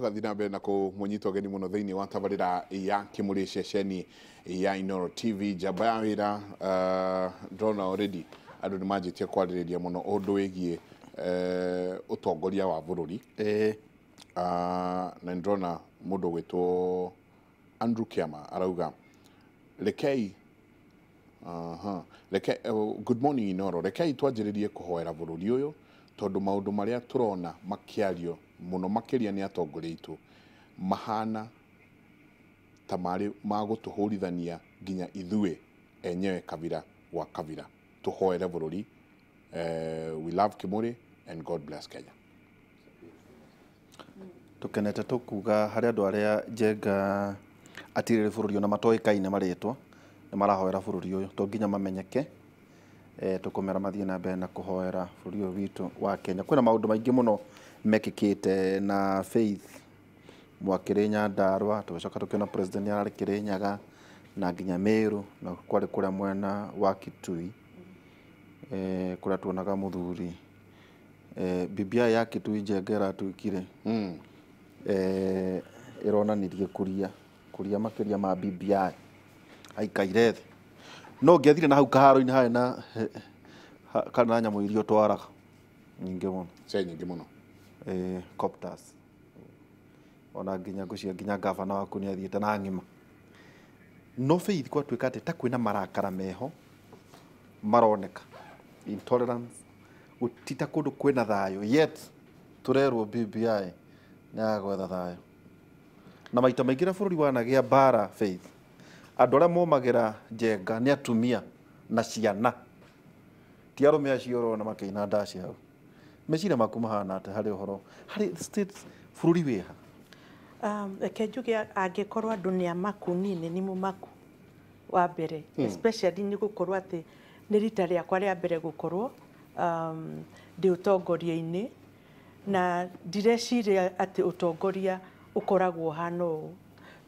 Tũgathiĩ na mbere na kũmũnyita ũgeni mũno thĩinĩ wa tabarĩra ya Kĩmũrĩ ceceni ya Inooro TV. Njamba ya wĩra, ndĩrona already andũ nĩ manjĩtie kwarĩrĩria mũno ũndũ wĩgiĩ ũtongoria wa bũrũri. Na nĩndĩrona mũndũ ũgwĩtwo Andrew Kiama arauga rekei, aha, reke, good morning Inooro, rekei twanjĩrĩrie kũhoera bũrũri ũyũ tondũ maũndũ marĩa tũrona makĩario mũno makĩria nĩ atongoria aitũ mahana ta marĩ ma gũtũhũrithania nginya ithuĩ enyewe kabira gwa kabira. Tũhoere bũrũri. We love Kimuri and God bless Kenya. Tukenete tukuga harĩ andũ arĩa Njenga atirĩrĩ bũrũri ona matoĩkaine marĩtwa nĩ marahoera bũrũri ũyũ, to nginya mamenyeke. Tũkũmera mathiĩ na mbere na kũhoera bũrũri ũyũ witũ wa Kenya. Kwĩna maũndũ maingĩ mũno mekĩkĩte na Faith Mwakĩrĩ Nyandarũa, tũgĩcoka tũkĩona president nĩ ararĩ Kĩrĩnyaga na nginya Meru na kwarĩ kũrĩa mwena wa Kitui, kũrĩa tuonaga mũthuri, BBI ya Kitui Njenga ĩratuĩkire ĩronanirie kuria kuria makĩria ma BBI aikaire thĩ, no ũngĩathire na hau kaharo-inĩ harĩ na kana nyamũ iria ũtwaraga nyingĩ mũno. Ce nyingĩ mũno. Copters ona nginya ngũcia nginya gavana waku nĩ athiĩte na ng'ima. No Faith, gwatuĩka atĩ ta kwĩna marakara meho maroneka, intolerance, gũtita kũndũ kwĩna thayũ, yet tũrerwo BBI nĩ ya gwetha thayũ, na maita maingĩ rĩrĩa bũrũri wanagĩa mbara, Faith, andũ arĩa momagĩra Njenga nĩ atumia na ciana, ti arũme acio ũrona makĩina ndaci hau. Meciria maku mahana atĩ harĩ ũhoro harĩ state bũrũri wĩha? Reke njuge, angĩkorwo andũ nĩ amaku, niĩ nĩ nĩ mũmaku wa mbere, especially nĩ gũkorwo atĩ nĩ rita rĩakwa rĩa mbere gũkorwo ndĩ ũtongoria-inĩ, na ndireciria atĩ ũtongoria ũkoragwo ũhana ũũ.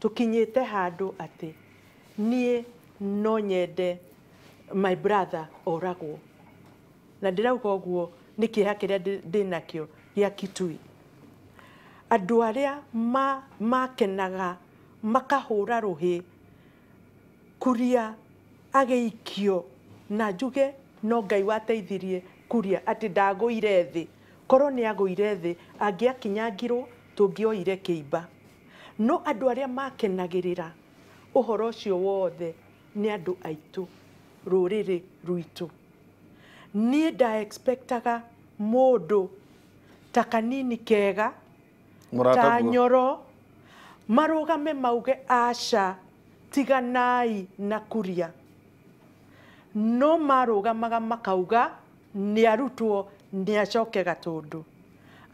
Tũkinyĩte handũ atĩ niĩ no nyende my brother oragwo, na ndĩrauga ũguo nĩ kĩeha kĩrĩa ndĩnakĩo gĩa Kitui. Andũ arĩa makenaga makahũra rũhĩ Kuria agĩikio, na njuge no Ngai wateithirie Kuria atĩ ndagũire thĩ. Korwo nĩ agũire thĩ, angĩakinyangirwo, tũngĩoire kĩimba. No andũ arĩa makenagĩrĩra ũhoro ũcio wothe nĩ andũ aitũ, rũrĩrĩ rwitũ. Niĩ nda expectaga mũndũ ta Kanini Kega, ta Mũrataguo. Nyoro, marũgame mauge aca, tiganai na Kuria. No marũgamaga makauga nĩ arutwo, nĩ acoke Gatũndũ.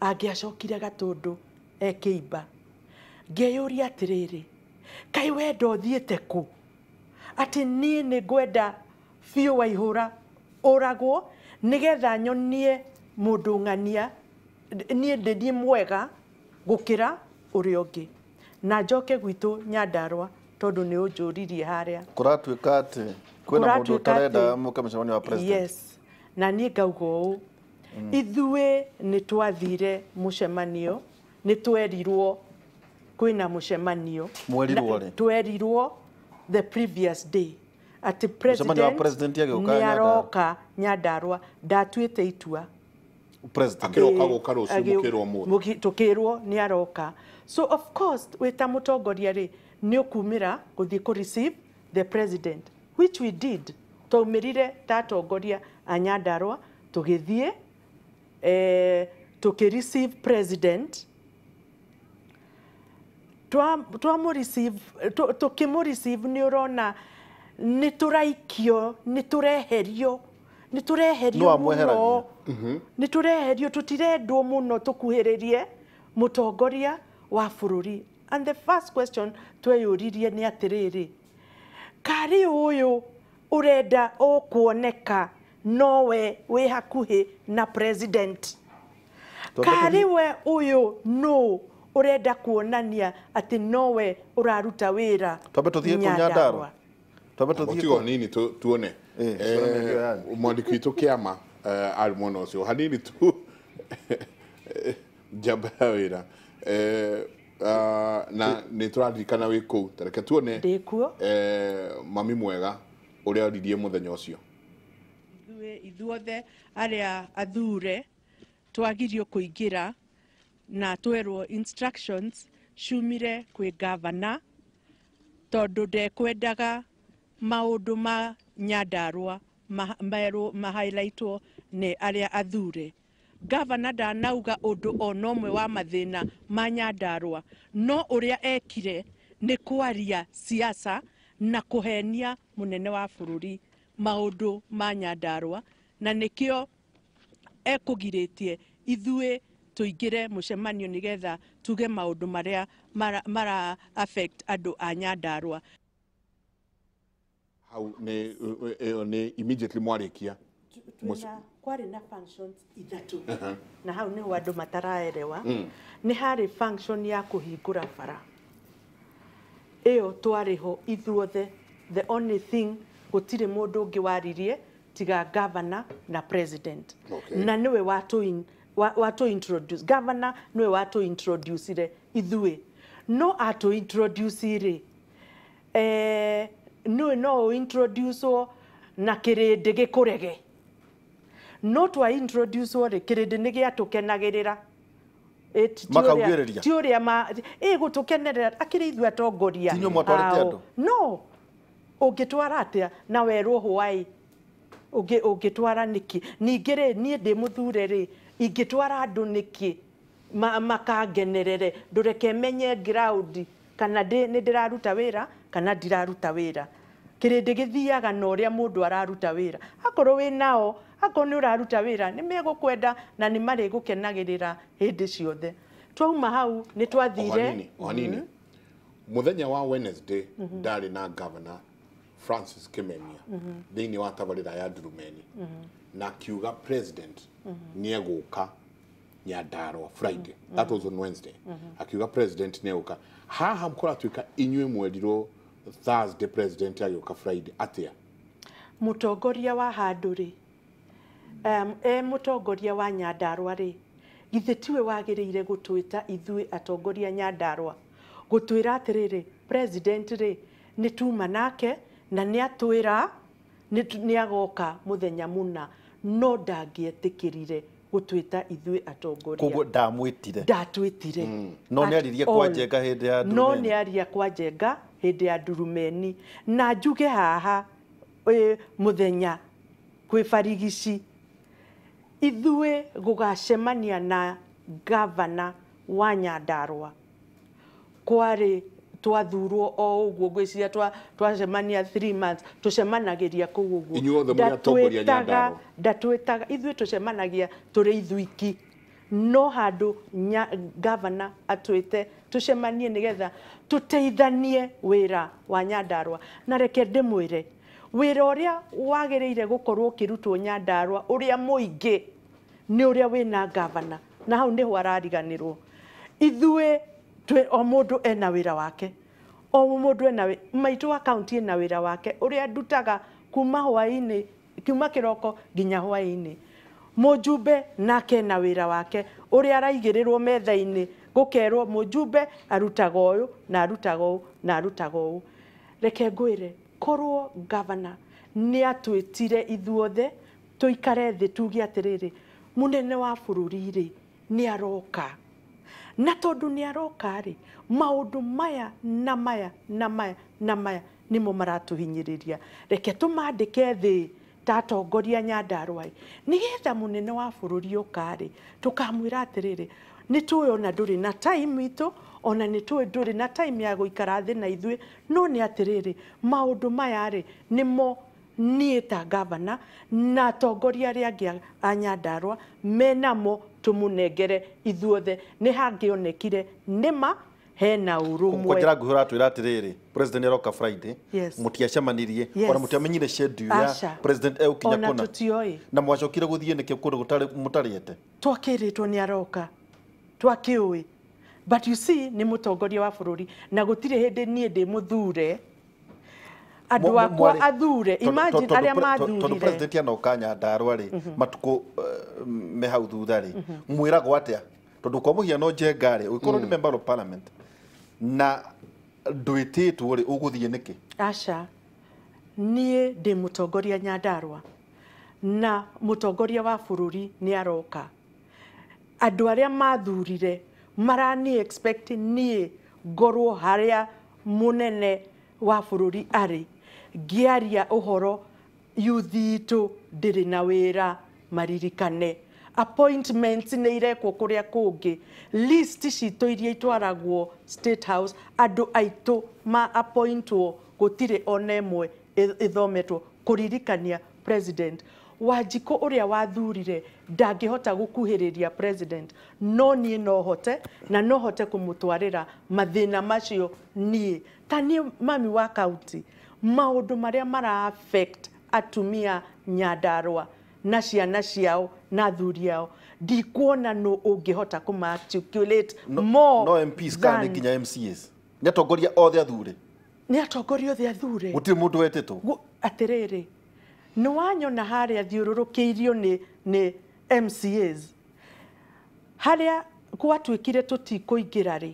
Angĩacokire Gatũndũ ekĩimba. Ngeyũria atĩrĩrĩ, kaĩ wendo ũthiĩte kũ atĩ niĩ nĩ ngwenda biũ Waihũra ũragwo nĩgetha nyonie mũndũ ng'ania niĩ ndĩ niĩ mwega gũkĩra ũrĩa ũngĩ? Na njoke gwitũ Nyandarũa, tondũ nĩ ũnjũririe harĩa. Kũratuĩka atĩ kwĩna mũndũ Kũratuĩka ũtarenda atĩ- mũke mũcemanio wa president. Yes, na niĩ ngauga ũũ, ithuĩ nĩ twathire mũcemanio, nĩ twerirwo kwĩna mũcemanio. Mwerirwo rĩ? Twerirwo the previous day atĩ Mũcemanio wa president president agĩũka nĩ Nyandarũa. aroka Nyandarũa. Ndatuĩte itua. President. Akĩroka gũka rũciũ, mũkĩrwo ũmũthĩ. Tũkĩrwo nĩ aroka. So of course wĩ ta mũtongoria rĩ, nĩ ũkumĩra gũthiĩ kũ receive the president, which we did. Twaumĩrire ta atongoria a Nyandarũa, tũgĩthiĩ, tũkĩ receive president. Twamũ receive, tũkĩmũ receive, nĩ ũrona nĩ tũraikio, nĩ tũreherio, nĩ tũreherio No amweheragia. mũno, nĩ tũreherio, tũtirendwo mũno tũkuhĩrĩrie mũtongoria wa bũrũri. And the first question tweyũririe nĩ atĩrĩrĩ, karĩ ũyũ ũrenda ũkuoneka nowe wĩ hakuhĩ na president, karĩ we ũyũ nũ ũrenda kuonania atĩ nowe ũraruta wĩra? Twambe tũthiĩ kũ Nyandarũa? Twambe tũthiĩ Tigo kũ? hanini tuone. Tuone mĩario yanyu. Mwandĩki witũ Kĩama, arĩ mwena ũcio hanini tu. Njamba ya wĩra. Na nĩ tũraririkana wĩ kũu, tareke tuone ndĩkuo mami mwega ũrĩa oririe mũthenya ũcio. Ithuothe arĩa athure twagirio kũingĩra na twerwo instructions ciumire kwĩ gavana tondũ ndekwendaga maũndũ ma Nyandarua merwo ma-highlightwo nĩ arĩa athure. Gavana ndanauga ũndũ ona ũmwe wa mathĩna ma Nyandarua, no ũrĩa ekire nĩ kwaria siasa na kũhenia mũnene wa bũrũri maũndũ ma Nyandarua, na nĩkĩo ekũgirĩtie ithuĩ tũingĩre mũcemanio nĩgetha tuge maũndũ marĩa mara affect andũ a Nyandarua. Hau nĩ ĩyo nĩ immediately mwarĩkia kwarĩ na functions ithatũ na hau nĩho andũ mataraerewa. Nĩ harĩ function ya kũhingũra bara ĩyo twarĩ ho ithuothe, the only thing gũtirĩ mũndũ ũngĩ waririe tiga governor na president. Na nĩwe watũ introduce governor, nĩwe watũ introducire ithuĩ, no atũ introduce rĩ nĩwe no introduce na kĩrĩndĩ gĩkũrege, no twa introduce rĩ kĩrĩndĩ nĩ gĩatũkenagĩrĩra makaugĩrĩria ti ũrĩa ma gũtũkenerera akĩrĩ ithuĩ atongoria ti inyuĩ mwatwarĩte andũ no ũngĩtwara atĩa na werwo hwaĩ ũngĩtwara nĩkĩ? Ningĩ rĩ niĩ ndĩ mũthure rĩ ingĩtwara andũ nĩkĩ makangenerere ndũreke menye ground kana nĩ ndĩraruta wĩra kana ndiraruta wĩra. Kĩrĩndĩ gĩthiaga na ũrĩa mũndũ araruta wĩra, akorwo wĩ nao, akorwo nĩ ũraruta wĩra nĩ megũkwenda na nĩ marĩgũkenagĩrĩra hĩndĩ ciothe. Twauma hau nĩ twathire o hanini mũthenya wa Wednesday ndarĩ na governor Francis Kimemia thĩinĩ wa tabarĩra ya Ndurumeni na akiuga president nĩ egũka Nyandarua Friday. That was on Wednesday. Akiuga president nĩ egũka haha kũratuĩka inyuĩ mwerirwo Thursday president agĩũka Friday atĩa? Mũtongoria wa handũ rĩ mũtongoria wa Nyandarua rĩ githĩ tiwe wagĩrĩire gũtwĩta ithuĩ atongoria Nyandarua gũtwĩra atĩrĩrĩ president rĩ nĩ tuma nake na nĩ atwĩra nĩ agoka mũthenya mũna, no ndangĩetĩkĩrire gũtwĩta ithuĩ atongoria. Koguo ndamwĩtire ndatwĩtire no nĩ aririe kwa Njenga hĩndĩ ya Ndurumeni, no nĩ aria kwa Njenga hĩndĩ ya Ndurumeni. Na njuge haha mũthenya kwĩ barigici ithuĩ gũgacemania na gavana wa Nyandarua kwarĩ twathurwo o ũguo ngwĩciria twacemania 3 months tũcemanagĩria kũu ũguo. Inyuothe mũrĩ atongoria Nyandarua ndatwĩtaga ithuĩ tũcemanagia tũrĩ ithuiki, no handũ gavana atwĩte tũcemanie nĩgetha tũteithanie wĩra wa Nyandarua. Na reke ndĩmwĩre wĩra ũrĩa wagĩrĩire gũkorwo ũkĩrutwo Nyandarua ũrĩa mũingĩ nĩ ũrĩa wĩna gavana, na hau nĩho arariganĩrwo. Ithuĩ o mũndũ ena wĩra wake, o mũndũ ena maitũ wa kaunti ena wĩra wake ũrĩa ndutaga kuma hwaĩ-inĩ kuma kĩroko nginya hwaĩ-inĩ. Mũjumbe nake ena wĩra wake ũrĩa araigĩrĩrwo metha-inĩ gũkerwo mũjumbe arutaga ũyũ na arutaga ũũ na arutaga ũũ. Reke ngwĩre korwo gavana nĩ atwĩtire ithuothe tũikare thĩ tuge atĩrĩrĩ mũnene wa bũrũri rĩ nĩ aroka, na tondũ nĩ aroka rĩ maũndũ maya na maya na maya na maya nĩmo maratũhinyĩrĩria, reke tũmandĩke thĩ ta atongoria Nyandarua nĩgetha mũnene wa bũrũri oka rĩ tũkamwĩra atĩrĩrĩ nĩ tũĩ ona ndũrĩ na time itũ, ona nĩ tũĩ ndũrĩ na time ya gũikara thĩ na ithuĩ, no nĩ atĩrĩrĩ maũndũ maya rĩ nĩmo niĩ ta gavana na atongoria arĩa angĩ a Nyandarua menamo tũmũnengere ithuothe. Nĩ hangĩonekire nĩma hena ũrũmwe. Kwa njĩra nguhĩ ũratwĩra atĩrĩrĩ president aroka Friday, mũtiacemanirie ona mũtiamenyire schedule ya president egũkinya kũna, ona tũtioĩ, na mwacokire gũthiĩ nĩkĩ kũndũ gũtarĩ mũtarĩte? Twakĩrĩtwo nĩ aroka twakĩũĩ, but you see nĩ mũtongoria wa bũrũri na gũtirĩ hĩndĩ niĩ ndĩ mũthure andũ akwa athure. Imagine arĩa mathurire tondũ president anoka Nyandarua rĩ matukũ me hau thutha rĩ mwĩragwo atĩa? Tondũ kwa mũhiano Njenga rĩ ũngĩkorwo nĩ member of parliament Na ndwĩtĩtwo rĩ ũgũthiĩ nĩkĩ? Aca, niĩ ndĩ mũtongoria Nyandarua na mũtongoria wa bũrũri nĩ aroka. Andũ arĩa mathurire marani expect niĩ ngorwo harĩa mũnene wa bũrũri arĩ ngĩaria ũhoro youth itũ ndĩrĩ na wĩra maririkane. Appointments nĩ irekwo kũrĩa kũngĩ, list citũ iria itwaragwo State House andũ aitũ ma appointwo gũtirĩ ona ĩmwe ĩthometwo kũririkania president. Wanjikũ ũrĩa wathurire ndangĩhota gũkuhĩrĩria president, no niĩ no hote na no hote kũmũtwarĩra mathĩna macio niĩ ta niĩ mami wa county, maũndũ marĩa mara affect atumia Nyandarua na ciana ciao na athuri ao ndikuona nũ ũngĩhota kũma articulate more. No MPs kana nĩ nginya MCAs nĩ atongoria othe athure? Nĩ atongoria othe athure, gũtirĩ mũndũ wetĩtwo. Atĩrĩrĩ, nĩ wanyona harĩa thiũrũrũkĩirio nĩ MCAs harĩa gwatuĩkire tũtikũingĩra rĩ,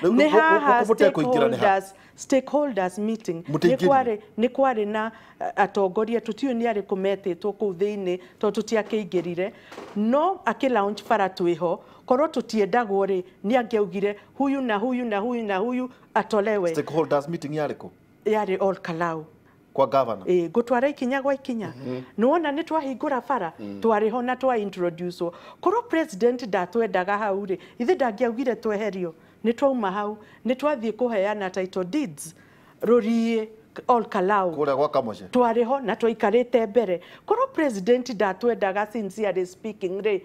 nĩ haha stakeholders meeting nĩ kwarĩ na atongoria tũtiũĩ nĩ arĩkũ metĩtwo kũu thĩinĩ tondũ tũtiakĩingĩrire, no akĩ launch bara twĩho korwo tũtiendagwo rĩ nĩ angĩaugire huyu na huyu na huyu na huyu atolewe. Stakeholders meeting yarĩ kũ? Yarĩ Ol Kalou kwa governor. Ngũtwara ikinya gwa ikinya. Nĩwona nĩ twahingũra bara twarĩ ho na twa introduce korwo president ndatwendaga hau rĩ ithe ndangĩaugire tweherio. Nĩ twauma hau nĩ twathiĩ kũheana title deeds rũriĩ Ol Kalou kũrĩa gwa Kamoche twarĩ ho na twaikarĩte mbere. Korwo president ndatwendaga sincerely speaking rĩ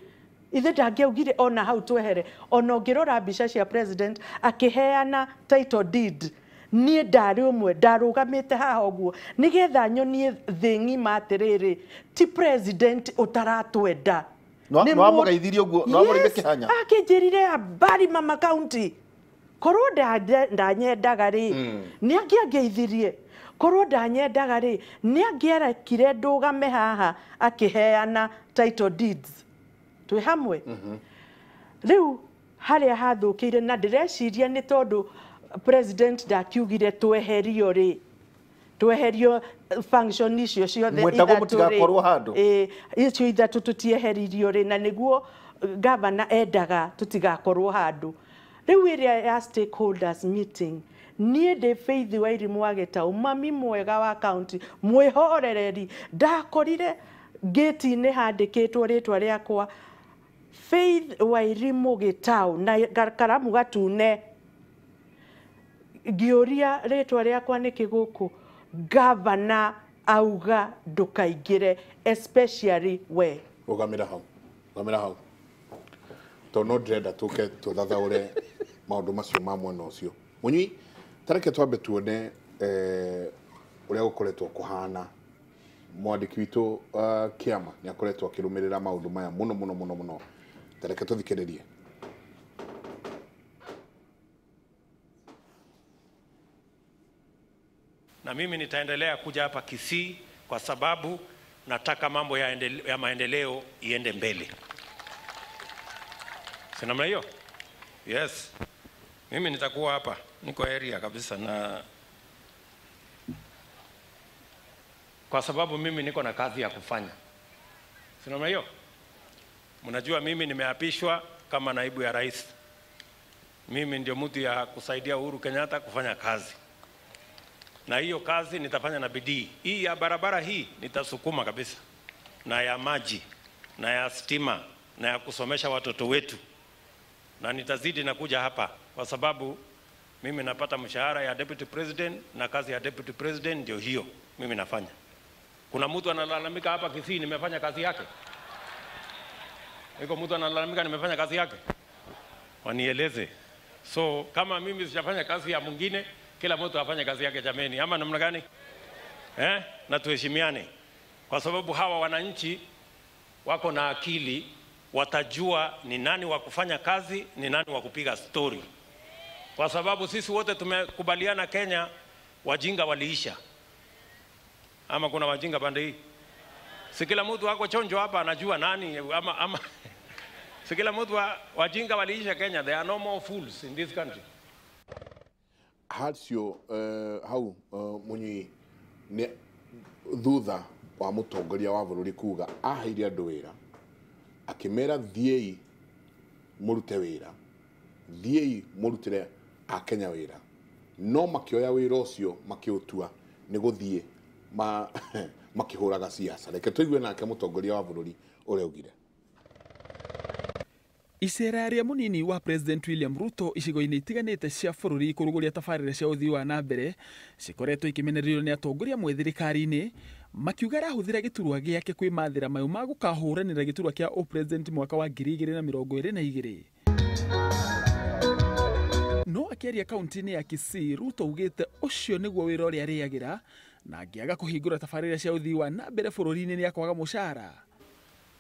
ithe ndangĩaugire ona hau twehere. Ona ũngĩrora mbica cia president akĩheana title deed niĩ ndarĩ ũmwe ndarũgamĩte haha ũguo nĩgetha nyonie thĩ ng'ima atĩrĩrĩ ti president ũtaratwenda. Nĩwamũgeithirie ũguo? Nĩwamũrĩire kĩhanya? Akĩnjĩrire habari mama county. Korwo ndanyendaga rĩ nĩ angĩangeithirie, korwo ndanyendaga rĩ nĩ angĩarekire ndũgame haha akĩheana title deeds. Twĩ hamwe? Rĩu harĩa hathũkĩire na ndĩreciria nĩ tondũ president ndakiugire tweherio rĩ, tweherio function icio ciothe ithatũ rĩ, icio ithatũ tũtieheririo rĩ, na nĩguo governor endaga tũtigakorwo handũ. Rĩu ĩrĩa ya stakeholders meeting niĩ ndĩ Faith Wairimu wa Gĩtaũ, mami mwega wa county mwĩhorereri, ndakorire gate-inĩ handĩkĩtwo rĩtwa rĩakwa Faith Wairimu Gĩtaũ na karamu gatune. Ngĩũria rĩtwa rĩakwa nĩkĩ gũkũ, governor auga ndũkaingĩre especially we. Rũgamĩra hau, rũgamĩra hau tondũ no ndĩrenda tũke tũthathaũre maũndũ macio ma mwena ũcio. Mũnyui, tareke twambe tuone ũrĩa gũkoretwo kũhana. Mwandĩki witũ Kĩama nĩ akoretwo akĩrũmĩrĩra maũndũ maya mũno mũno mũno mũno, tareke tũthikĩrĩrie. Na mimi nitaendelea kuja hapa Kisii kwa sababu nataka mambo ya maendeleo iende mbele. Si namna hiyo? Yes. Mimi nitakuwa hapa, niko area kabisa, na kwa sababu mimi niko na kazi ya kufanya. Si namna hiyo? Mnajua mimi nimeapishwa kama naibu ya rais. Mimi ndio mtu ya kusaidia Uhuru Kenyatta kufanya kazi. Na hiyo kazi nitafanya na bidii. Hii ya barabara hii nitasukuma kabisa. Na ya maji, na ya stima, na ya kusomesha watoto wetu. Na nitazidi na kuja hapa kwa sababu mimi napata mshahara ya deputy president, na kazi ya deputy president ndio hiyo mimi nafanya. Kuna mtu analalamika hapa Kisii nimefanya kazi yake? Iko mtu analalamika nimefanya kazi yake? Wanieleze. So kama mimi sijafanya kazi ya mwingine, kila mtu afanye kazi yake jameni, ama namna gani? Na tuheshimiane. Kwa sababu hawa wananchi wako na akili, watajua ni nani wa kufanya kazi, ni nani wa kupiga story. Kwa sababu sisi wote tumekubaliana Kenya, wajinga waliisha. Ama kuna wajinga pande hii? Si kila mtu wako chonjo hapa anajua nani ama si kila mtu wajinga waliisha Kenya. There are no more fools in this country. Hacio hau Munyui nĩ thutha wa mũtongoria wa bũrũri kuga aheire andũ wĩra akĩmera thiĩi mũrute wĩra, thiĩi mũrutĩre Akenya wĩra, no makĩoya wĩra ũcio makĩũtua nĩ gũthiĩ makĩhũraga siasa. Reke tũigue nake mũtongoria wa bũrũri ũrĩa augire. Icera rĩa mũnini wa President William Ruto icigo-inĩ itiganĩte cia bũrũri kũrũgũria tabarĩra cia ũthii wa na mbere cikoretwo ikĩmenererio nĩ atongoria amwe thirikari-inĩ makiuga arahũthĩra gĩturwa gĩake kwĩmathĩra mayũ ma gũkahũranĩra gĩturwa kĩa ũpresident mwaka wa 2022. No akĩaria kaunti-inĩ ya Kisii, Ruto augĩte ũcio nĩguo wĩra ũrĩa arĩagĩra na angĩaga kũhingũra tabarĩra cia ũthii wa na mbere bũrũri-inĩ nĩ akwaga mũcara.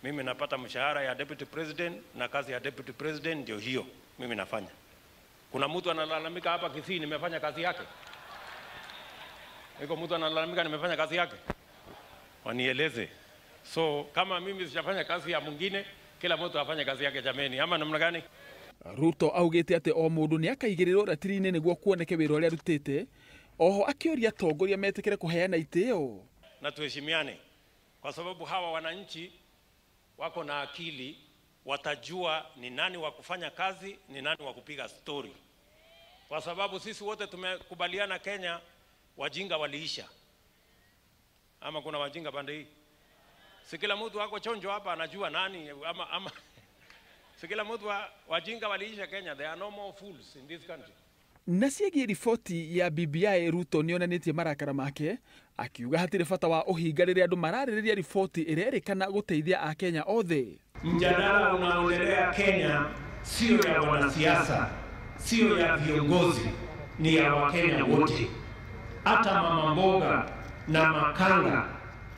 Mimi napata mshahara ya deputy president na kazi ya deputy president ndio hiyo mimi nafanya. Kuna mtu analalamika hapa Kisii nimefanya kazi yake? Iko mtu analalamika nimefanya kazi yake? Wanieleze. So kama mimi sijafanya kazi ya mwingine, kila mtu afanye kazi yake jameni, ama namna gani? Ruto augĩte atĩ o mũndũ nĩ akaigĩrĩrwo ratiri-inĩ nĩguo kuoneke wĩra ũrĩa arutĩte. Oho akĩũria atongoria metĩkĩre kũheana itĩo. Na tuheshimiane kwa sababu hawa wananchi wako na akili, watajua ni nani wa kufanya kazi, ni nani wa kupiga story. Kwa sababu sisi wote tumekubaliana Kenya wajinga waliisha. Ama kuna wajinga pande hii? Si kila mtu wako chonjo hapa anajua nani ama si kila mtu wajinga waliisha Kenya. There are no more fools in this country. Na ciĩgiĩ riboti ya BBI, Ruto nĩonanĩtie marakara make akiuga hatirĩ bata wa ũhinga rĩrĩa andũ mararĩrĩria riboti ĩrerĩkana gũteithia Akenya othe. Mjadala unaoendelea Kenya sio ya wanasiasa, sio ya viongozi, ni ya Wakenya wote. Hata mama mboga na makanga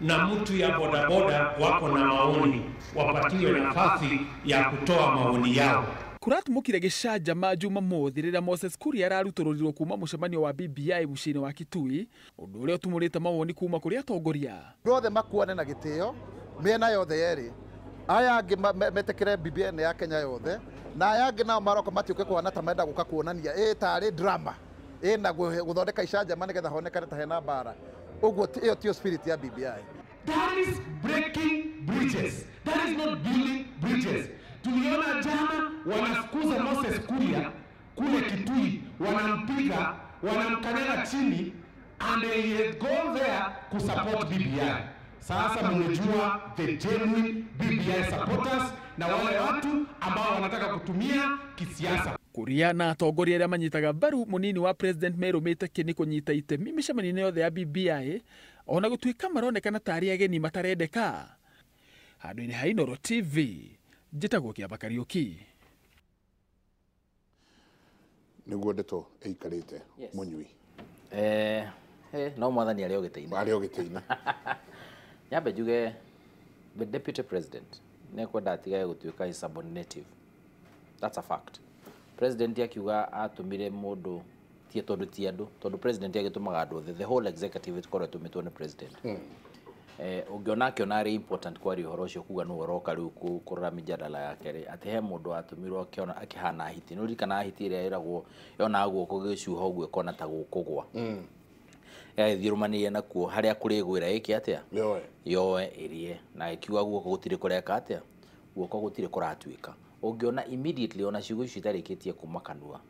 na mtu ya bodaboda wako na maoni, wapatiwe nafasi ya kutoa maoni yao. Kũratumũkire gĩcanjama Jumamothi rĩrĩa Moses Kuria ararutũrũrirwo kuma mũcemanio wa BBI mũciĩ-inĩ wa Kitui, ũndũ ũrĩa ũtumũrĩte mawoni kuma kũrĩ atongoria. Andũ othe makuane na gĩtĩo mĩena yothe yerĩ, aya angĩ metĩkĩre BBI nĩ ya Kenya yothe, na aya angĩ nao maroka matiũke kũhana ta marenda gũka kuonania ĩ tarĩ drama ĩ na gũthondeka icanjama nĩgetha honekane ta hena mbara. Ũguo ĩyo tiyo spirit ya BBI. That is breaking bridges. That is not building bridges. Tuliona jana wanafukuza Moses Kuria kule Kitui, wanampiga, wanamkanyaga chini, and they go there to support BBI. Sasa mmejua the genuine BBI supporters na wale watu ambao wanataka kutumia kisiasa. Kuria na atongoria arĩa manyitaga mbaru mũnini wa President merũmĩte kĩni kũnyita itemi mĩcemanio-inĩ yothe ya BBI ona gũtuĩka maronekana tarĩ ageni matarendeka. Handũ-inĩ ha Inooro TV, njĩtagwo Kĩamba Kariũki. Nĩguo ndeto ĩikarĩte Mũnyui. No mwathani arĩ o gĩtĩ-inĩ. Arĩ o gĩtĩ-inĩ. Nyambe njuge the deputy president nĩekwenda atigage gũtuĩka is subordinative. That's a fact. President akiuga atũmire mũndũ tie tondũ ti andũ, tondũ president agĩtũmaga andũ othe, the whole executive ĩkorwo ĩtũmĩtwo nĩ president. Ũngĩona akĩona arĩ important kwaria ũhoro ũcio kuga nĩwe ũroka rĩu kũrora mĩjadala yake rĩ, atĩ he mũndũ watũmirwo akĩona akĩhana hiti. Nĩ ũririkanaga hiti ĩrĩa ĩragwo yonaga guoko gĩgĩcuha ũguo ĩkona ta gũkũgwa. Ĩgagĩthiĩ ĩrũmanĩrĩire nakuo harĩa kũrĩgwĩra ĩke atĩa? Yoe ĩrĩe. Na ĩkiuga guoko gũtirĩ kũreka atĩa? Guoko gũtirĩ kũratuĩka. Ũngĩona immediately ona ciugo icio itarĩkĩtie kuma kanua,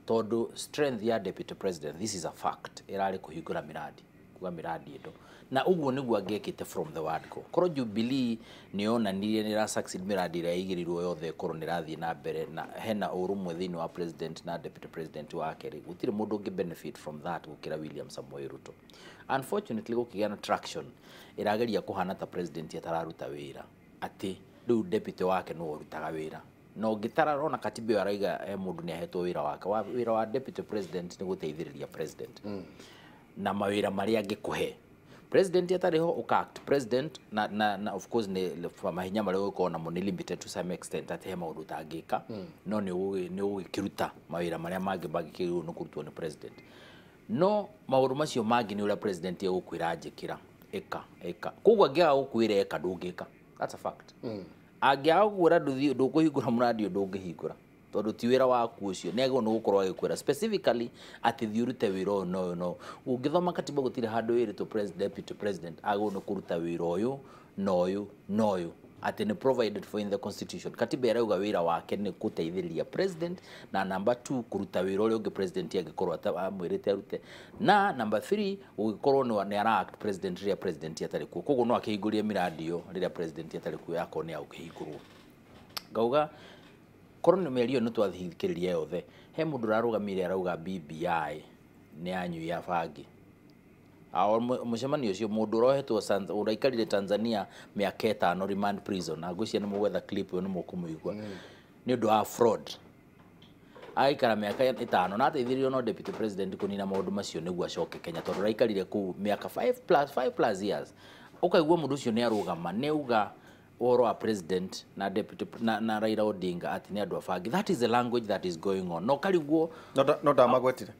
tondũ strength ya deputy president, this is a fact, ĩrarĩ kũhingũra mĩradi, kuga mĩradi ĩndo. Na ũguo nĩguo angĩekĩte from the word go. Korwo Jubilee nĩyonanirie nĩ ĩra succeed mĩradi ĩrĩa ĩigĩrĩirwo yothe ĩkorwo nĩ ĩrathiĩ na mbere na hena ũrũmwe thĩinĩ wa president na deputy president wake rĩ, gũtirĩ mũndũ ũngĩ benefit from that gũkĩra William Samoei Ruto. Unfortunately gũkĩgĩa na traction ĩrageria kũhana ta president atararuta wĩra, atĩ rĩu deputy wake nĩwe ũrutaga wĩra. Na ũngĩtara ona katiba ĩyo araiga mũndũ nĩ ahetwo wĩra wake. Wĩra wa deputy president nĩ gũteithĩrĩria president na mawĩra marĩa angĩkũhe. President atarĩ ho ũka act president na of course nĩ mahinya marĩa ũgũkorwo namo nĩ limited to some extent, atĩ he maũndũ ũtangĩka, no nĩ ũgũkĩruta mawĩra marĩa mangĩ mangĩkĩrĩirwo nĩ kũrutwo nĩ president. No maũndũ macio mangĩ nĩ ũrĩa president egũkwĩra njĩkĩra, ĩka ĩka. Koguo angĩaga gũkwĩra ĩka ndũngĩka. That's a fact. Angĩaga gũkwĩra ndũkũhingũra mũradi ndũngĩhingũra. Tondũ ti wĩra waku ũcio, nĩ agĩrĩirwo nĩ gũkorwo agĩkwĩra specifically atĩ thiĩ ũrute wĩra ũyũ na ũyũ na ũyũ. Ũngĩthoma katiba gũtirĩ handũ wĩrĩtwo deputy president agĩrĩirwo nĩ kũruta wĩra ũyũ na ũyũ na ũyũ, atĩ nĩ provided for in the constitution. Katiba ĩrauga wĩra wake nĩ gũteithĩrĩria president, na number 2 kũruta wĩra ũrĩa ũngĩ president angĩkorwo amwĩrĩte arute, na number 3 gũgĩkorwo nĩ ara act president rĩrĩa president atarĩ kuo. Koguo no akĩhingũrie mĩrandi ĩyo rĩrĩa president atarĩ kuo, yakorwo nĩ ya gũkĩhingũrwo. Ngauga korwo nĩ mĩario nĩ twathikĩrĩria yothe, he mũndũ ũrarũgamire arauga BBI nĩ anyui a bangi. Mũcemanio ũcio mũndũ ũrohetwo ũraikarire Tanzania mĩaka 5 remand prison, na ngwĩciria nĩ mũgwetha clip ĩyo nĩ mũkũmũigua, nĩ ũndũ wa fraud. Agaikara mĩaka 5 na ateithĩrĩirio no deputy president kũnina maũndũ macio nĩguo acoke Kenya, tondũ ũraikarire kũu mĩaka 5 plus years. Ũkaigua mũndũ ũcio nĩ arũgama nĩ auga ũhoro wa president na deputy na Raila Odinga atĩ nĩ andũ a bangi. That is the language that is going on. No kariguo no ndamagwetire.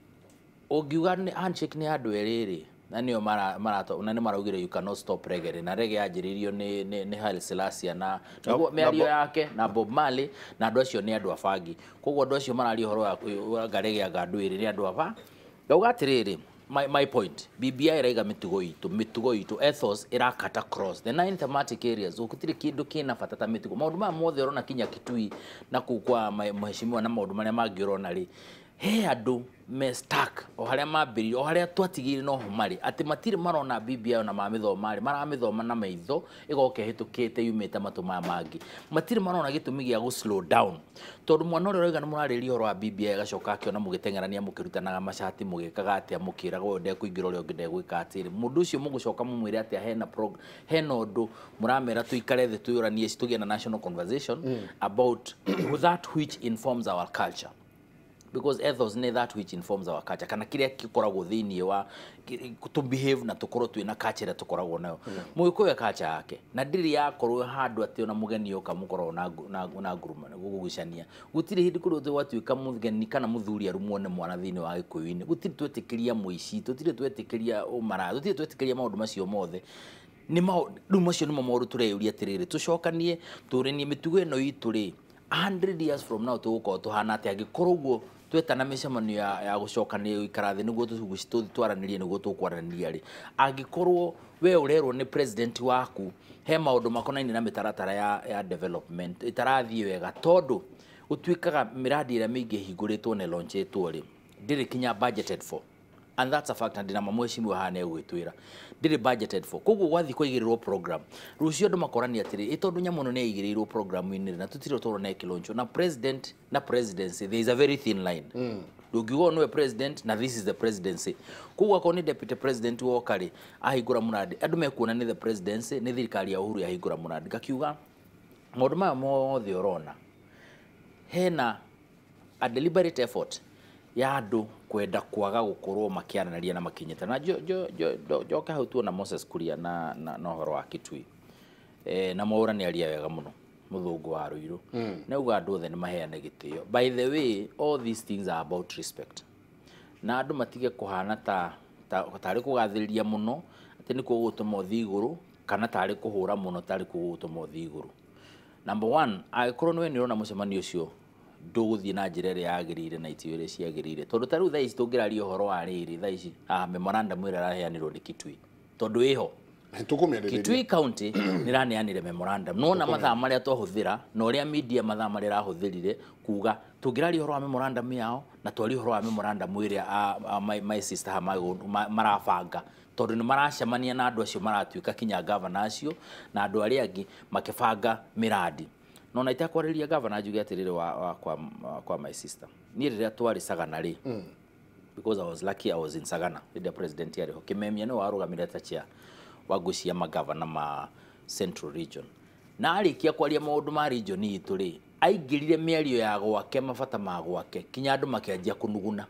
Ũngiuga nĩ handshake nĩ andũ erĩ rĩ, na nĩo na nĩ maraugire you cannot stop reggae, na reggae yanjĩrĩirio nĩ Haile Selassie na mĩario yake na Bob Marley, na andũ acio nĩ andũ a bangi. Koguo andũ acio mararia ũhoro wa reggae anga andũ erĩ nĩ andũ a bangi. Ngauga atĩrĩrĩ, my point, BBI ĩraiga mĩtugo itũ ethos ĩrakata cross the 9 thematic areas. Gũtirĩ kĩndũ kĩna bata ta mĩtugo. Maũndũ maya mothe ũrona kinya Kitui na kũu kwa mheshimiwa na maũndũ marĩa mangĩ ũrona rĩ, he andũ me stuck o harĩa mambĩrĩirie, o harĩa twatigĩire noho marĩ, atĩ matirĩ marona BBI ona mamĩthoma rĩ, maramĩthoma na maitho ĩgoka ĩhĩtũkĩte yumĩte matũ maya mangĩ. Matirĩ marona gĩtũmi gĩa gũ slow down, tondũ mwana ũrĩa ũrauga nĩ mũrarĩrĩria ũhoro wa BBI agacoka akĩona mũgĩteng'erania mũkĩrutanaga macati mũgĩkaga atĩa, mũkĩraga ũyũ ndekũingĩra ũrĩa ũngĩ ndegwĩka atĩrĩ. Mũndũ ũcio mũgũcoka mũmwĩre atĩa hena ũndũ mũramera tũikare thĩ twĩyũranie tũgĩe na national conversation about that which informs our culture. Because ethos nĩ that which informs our culture, kana kĩrĩa gĩkoragwo thĩinĩ wa to behave na tũkorwo twĩna culture ĩrĩa tũkoragwo nayo. Mũgĩkũyũ e culture yake na ndĩrĩ yakorwo handũ atĩ ona mũgeni oka mũkoragwo na nguruma gũgucania. Gũtirĩ hĩndĩ kũrĩ gwatuĩka mũgeni kana mũthuri arumwo nĩ mwana thĩinĩ wa Gĩkũyũ-inĩ. Gũtirĩ twetĩkĩria mũici, tũtirĩ twetĩkĩria ũmaraya, tũtirĩ twetĩkĩria maũndũ macio mothe. Rĩu macio nĩmo maũndũ tũreyũria atĩrĩrĩ, tũcokanie tũrenie mĩtugo ĩno itũ rĩ, 100 years from now tũgũkorwo tũhana atĩa angĩkorwo ũguo twetana mĩcemanio ya gũcokania gũikara thĩ nĩguo twaranĩrie nĩguo tũkwaranĩria rĩ, angĩkorwo we ũrerwo nĩ president waku he maũndũ makonainie na mĩtaratara ya development ĩtarathiĩ wega, tondũ gũtuĩkaga mĩradi ĩrĩa mĩingĩ ĩhingũrĩtwo na ĩlaunchĩtwo rĩ, ndĩrĩ kinya budgeted for. And that's a fact, and ndĩna mheshimiwa haha nĩ egwĩtwĩra ndĩrĩ budgeted for. Koguo gwathiĩ kũigĩrĩrwo program rũciũ andũ makorania atĩrĩ, ĩ tondũ nyamũ ĩno nĩ yaigĩrĩirwo program-inĩ na tũtirĩ tũrona ĩkĩlaunchwo na president na presidency, there is a very thin line. Ndũngiuga ũyũ nĩwe president na this is the presidency. Koguo akorwo nĩ deputy president woka rĩ, ahingũra mũrandi, andũ mekuona nĩ the presidency, nĩ thirikari ya Uhuru yahingũra mũrandi. Ngakiuga maũndũ maya mothe ũrona hena a deliberate effort ya andũ kwenda kwaga gũkorwo makĩaranĩria na makinyĩte na njoke hau tuona Moses Kuria na ũhoro wa Kitui na Mwaura nĩ aria wega mũno mũthũngũ wa Ruiru, nĩ auga andũ othe nĩ maheane gĩtĩo. By the way, all these things are about respect, na andũ matige kũhana ta tarĩ kũgathĩrĩria mũno atĩ nĩkuo gũgũtũma ũthiĩ igũrũ, kana tarĩ kũhũra mũno tarĩ kuo gũgũtũma ũthiĩ igũrũ. Number 1, angĩkorwo nĩwe nĩ ũrona mũcemanio ũcio ndũgũthiĩ na njĩra ĩrĩa yagĩrĩire na itĩo iria ciagĩrĩire, tondũ ta rĩu thaa ici tũngĩraria ũhoro wa rĩrĩ thaa ici memorandum ĩrĩa ĩraheanirwo nĩ Kitui, tondũ ĩho Kitui County nĩ ĩraneanire memorandum. Nona mathaa marĩa twahũthĩra na ũrĩa media mathaa marĩa ĩrahũthĩrire kuga tũngĩraria ũhoro wa memorandum yao na twarie ũhoro wa memorandum ĩrĩa my sister marabanga, tondũ nĩ maracemania na andũ acio maratuĩka kinya gavana acio na andũ arĩa angĩ makĩbanga mĩrandi. No na itakwarĩria gavana njuge atĩrĩrĩ kwa my sister, niĩ rĩrĩa twarĩ Sagana rĩ, because I was lucky I was in Sagana rĩrĩa president yarĩ ho, Kimemia nĩwe warũgamire ta chair wa ngũcia magavana ma Central Region, na arĩkia kwaria maũndũ ma region itũ rĩ, aingĩrire mĩario ya gwake, mabata ma gwake, kinya andũ makĩanjia kũnuguna.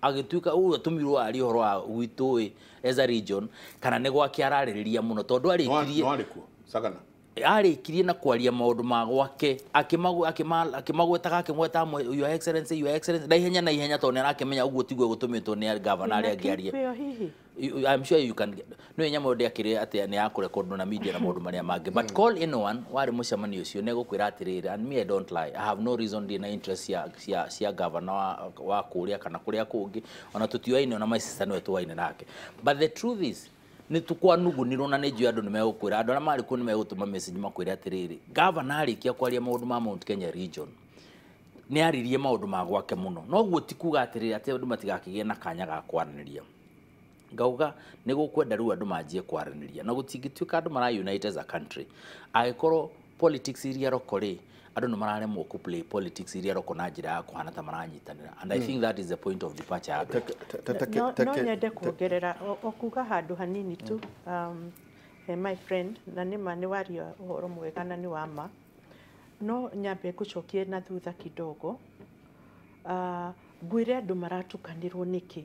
Agĩtuĩka ũyũ atũmirwo arie ũhoro wa gwitũ as a region, kana nĩ gwake ararĩrĩria mũno, tondũ arĩkirie Sagana arĩkirie na kwaria maũndũ ma gwake, akĩmagwetaga akĩmwetaga your excellency, your excellency, na ihenya na ihenya, tondũ nĩ arakĩmenya ũguo tiguo gũtũmĩtwo nĩ gavana arĩa angĩ arie. I'm sure you can no nyamũ ndĩakĩrĩ atĩ nĩ yakũrekondwo na media na maũndũ marĩa mangĩ, but call anyone warĩ mũcemanio ũcio nĩ egũkwĩra atĩrĩrĩ, and me, I don't lie, I have no reason, ndĩ na interest cia governor wa kũrĩa kana kũrĩa kũngĩ, ona tũtioaine, ona my sister nĩwe tũaine nake, but the truth is nĩ tũkwanugunirwo na nĩ njũĩ andũ nĩ megũkwĩra, andũ arĩa marĩ kuo nĩ megũtũma message makwĩre atĩrĩrĩ, governor arĩkia kwaria maũndũ ma Mount Kenya region nĩ aririe maũndũ ma gwake mũno, noguo ti kuga atĩrĩrĩ atĩ andũ matigakĩgĩe na kanya ga kwaranĩria. Ngauga nĩ gũkwenda rĩu andũ manjie kwaranĩria na gũtingĩtuĩka andũ mara unite as a country angĩkorwo politics iria roko rĩ, andũ nĩ mararemwo kũ play politics iria roko na njĩra ya kũhana ta maranyitanĩra, and I think that is the point of departure ya andũ. No nyende kuongerera o kuga handũ hanini tu, my friend, na nĩ ma nĩ waria ũhoro mwega na nĩ wa ma, no nyambe ngũcokie na thutha kidogo. Ngwĩre andũ maratukanĩrwo nĩkĩ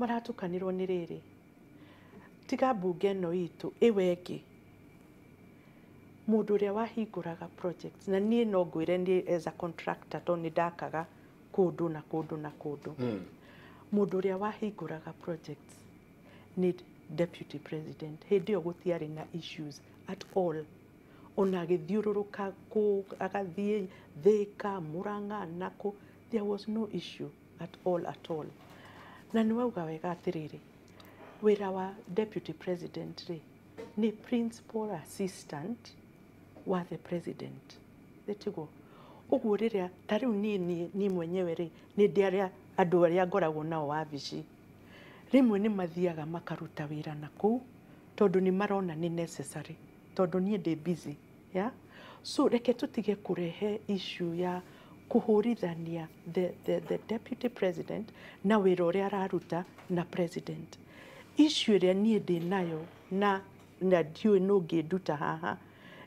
maratukanĩrwo nĩ rĩrĩ, tiga mbunge ĩno itũ ĩwe ĩngĩ, mũndũ ũrĩa wahingũraga projects, na niĩ no ngwĩre niĩ as a contractor tondũ nĩ ndakaga kũndũ na kũndũ na kũndũ, mũndũ ũrĩa wahingũraga projects nĩ deputy president. Hĩndĩ ĩyo gũtiarĩ na issues at all, ona agĩthiũrũrũka kũ, agathiĩ Thĩka, Murang'a nakũ, there was no issue at all at all. Na nĩ wauga wega atĩrĩrĩ, wĩra wa deputy president rĩ nĩ principal assistant wa the president, tiguo? Ũguo rĩrĩa ta rĩu niĩ mwenyewe rĩ, nĩ ndĩ arĩa andũ arĩa ngoragwo nao wabici, rĩmwe nĩ mathiaga makaruta wĩra na kũu tondũ nĩ marona nĩ necessary, tondũ niĩ ndĩ busy, yeah? So reke tũtige kũrehe issue ya kũhũrithania the deputy president na wĩra ũrĩa araruta na president. Issue ĩrĩa niĩ ndĩ nayo na ndiũĩ nũ ũngĩnduta haha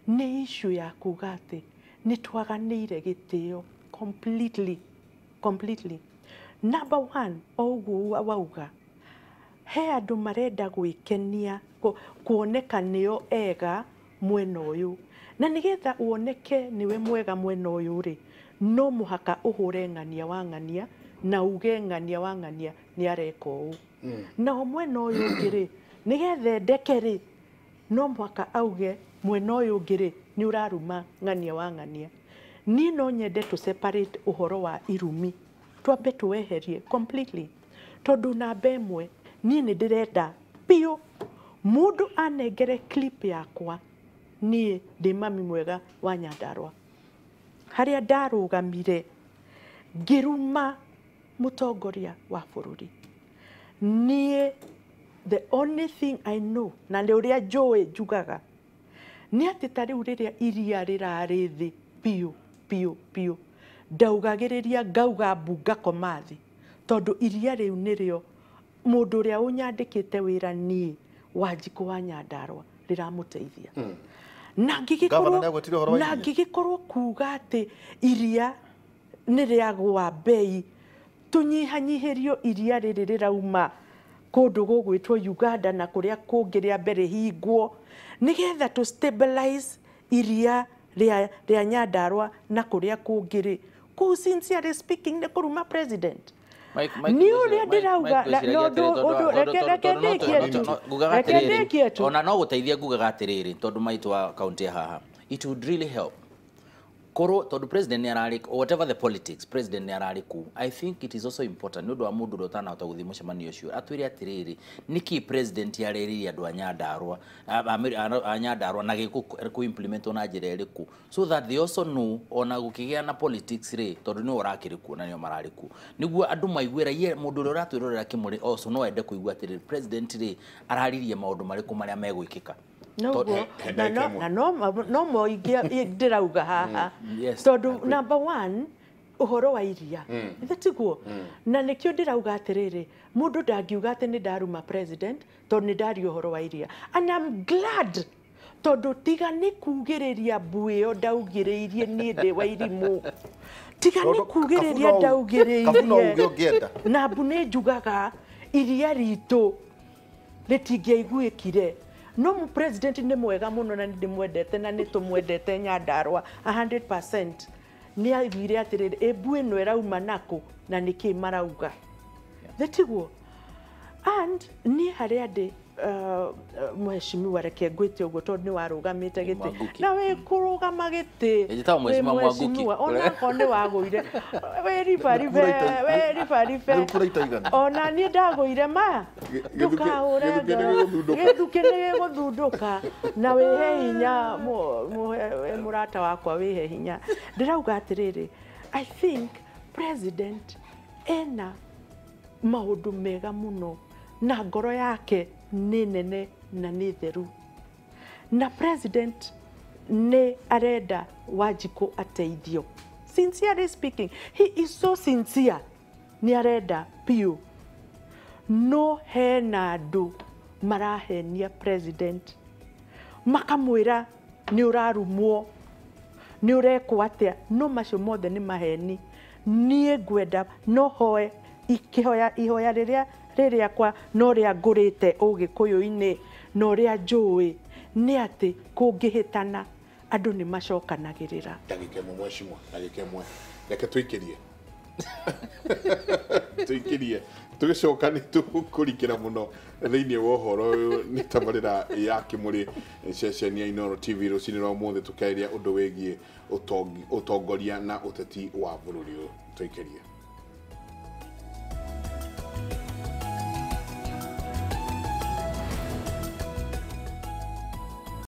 nĩ issue ya kuga atĩ nĩ twaganĩire gĩtĩo completely, completely. Number one, o ũguo wauga, he andũ marenda gwĩkenia kuoneka nĩo ega mwena ũyũ, na nĩgetha woneke nĩwe mwega mwena ũyũ rĩ, no mũhaka ũhũre ng'ania wa ng'ania na uge ng'ania wa ng'ania nĩ areka ũũ. Nao mwena ũyũ ũngĩ rĩ, nĩgetha endeke rĩ, no mũhaka auge mwena ũyũ ũngĩ rĩ nĩ ũraruma ng'ania wa ng'ania. Niĩ no nyende tũ separate ũhoro wa irumi, twambe tũweherie completely, tondũ namba ĩmwe niĩ nĩ ndĩrenda biũ mũndũ anengere clip yakwa, niĩ ndĩ mami mwega wa Nyandarua, harĩa ndarũgamire ngĩruma mũtongoria wa bũrũri. Niĩ the only thing I know, na nĩ ũrĩa njũĩ njugaga, nĩ atĩ ta rĩu rĩrĩa iria rĩrarĩ thĩ biũ biũ biũ, ndaugagĩrĩria ngauga mbu ngakoma thĩ, tondũ iria rĩu nĩrĩo mũndũ ũrĩa ũnyandĩkĩte wĩra niĩ Wanjikũ wa Nyandarua rĩramũteithia. Na Governor nĩagwetire ũhoro wa na iria? Ngĩgĩkorwo kuga atĩ iria nĩ rĩagũa mbei, tũnyihanyihĩrio iria rĩrĩ rĩrauma kũndũ gũgwĩtwo Uganda na kũrĩa kũngĩ rĩambe rĩhingwo, nĩgetha tũ stabilize iria rĩa Nyandarua na kũrĩa kũngĩ rĩ, kũu sincerely speaking nĩ kũruma president. Nĩ ũrĩa ndĩrauga no ũndũ reke ndĩkie tu, reke ndĩkie tu. Ona no gũteithia ngugaga atĩrĩrĩ, tondũ maitũ wa kaunti ya haha, it would really help korwo tondũ president nĩ ararĩ, whatever the politics, president nĩ ararĩ kũu. I think it is also important nĩ ũndũ wa mũndũ ũrĩa ũtanahota gũthiĩ mũcemanio ũcio atwĩre atĩrĩrĩ, nĩkĩ president arerĩire andũ a Nyandarua a Nyandarua na gĩkũ kũ implement na njĩra ĩrĩkũ, so that they also know ona gũkĩgĩa na politics rĩ, tondũ nĩwe ũrakĩrĩ kuo na nĩo mararĩ kuo, nĩguo andũ maigue raia, mũndũ ũrĩa ũratwĩrorera kĩmũrĩ also no ende kũigua atĩrĩrĩ, president rĩ araririe maũndũ marĩkũ marĩa megwĩkĩka. Noguo He na ndagĩka no ĩmwe. Na no moingĩ ndĩrauga haha, Yes, tondũ agree. number one, ũhoro wa iria ithe tiguo, na nĩkĩo ndĩrauga atĩrĩrĩ, mũndũ ndangiuga atĩ nĩ ndaruma president tondũ nĩ ndaria ũhoro wa iria, and I'm glad tondũ tiga nĩ kugĩrĩria mbu ĩyo ndaugĩrĩirie niĩ ndĩ wa irimũ, tiga nĩ Tondũ kugĩrĩria kabu no uge ndaugĩrĩirie ũngĩenda. Na mbu nĩ njugaga iria ritũ rĩtingĩaiguĩkire, no mu president nĩ mwega mũno na nĩ ndĩmwendete na nĩ tũmwendete Nyandarua 100%. Nĩ aiguire atĩrĩrĩ, ĩmbu ĩno ĩrauma nakũ na nĩkĩ marauga, thĩ tiguo? And niĩ harĩa ndĩ, mheshimiwa, reke ngwĩte ũguo tondũ nĩ warũgamĩte gĩtĩ Mwanguki. Na wĩ kũrũgama gĩtĩ. Njĩtagwo Mheshimiwa wĩ Mwanguki. mheshimiwa, onakorwo nĩ wagũire wĩ ribaribe, wĩ ribaribe. Rĩu kura itaigana. Ona niĩ ndagũire ma ndũkahũre gĩthukĩ nĩ ngoro. gĩgũthundũka. Gĩthukĩ nĩ gĩgũthundũka na wĩhe hinya, we mũrata wakwa, wĩhe hinya. Ndĩrauga atĩrĩrĩ, I think president ena maũndũ mega mũno na ngoro yake nĩ nene na nĩ theru, na president nĩ arenda Wanjikũ ateithio. Sincerely speaking, he is so sincere, nĩ arenda biũ, no hena andũ marahenia president, makamwĩra nĩ ũrarumwo, nĩ ũrekwo atĩa, no macio mothe nĩ maheni. Niĩ ngwenda no hoe ikĩhoya ihoya rĩrĩa rĩrĩakwa no rĩa ngũrĩte ũgĩkũyũ-inĩ na ũrĩa njũĩ nĩ atĩ kũngĩhĩtana andũ nĩ macokanagĩrĩra. Ndagĩka ĩmwe, mheshimiwa, ndagĩka ĩmwe, reke tũikĩrie tũikĩrie, tũgĩcoka nĩ tũkũrikĩra mũno thĩinĩ wa ũhoro ũyũ. Nĩ tabarĩra ya Kĩmũrĩ, ceceni ya Inooro TV. Rũcinĩ rwa ũmũthĩ tũkĩarĩria ũndũ wĩgiĩ ũtongoria na ũteti wa bũrũri ũyũ. Tũikĩrie.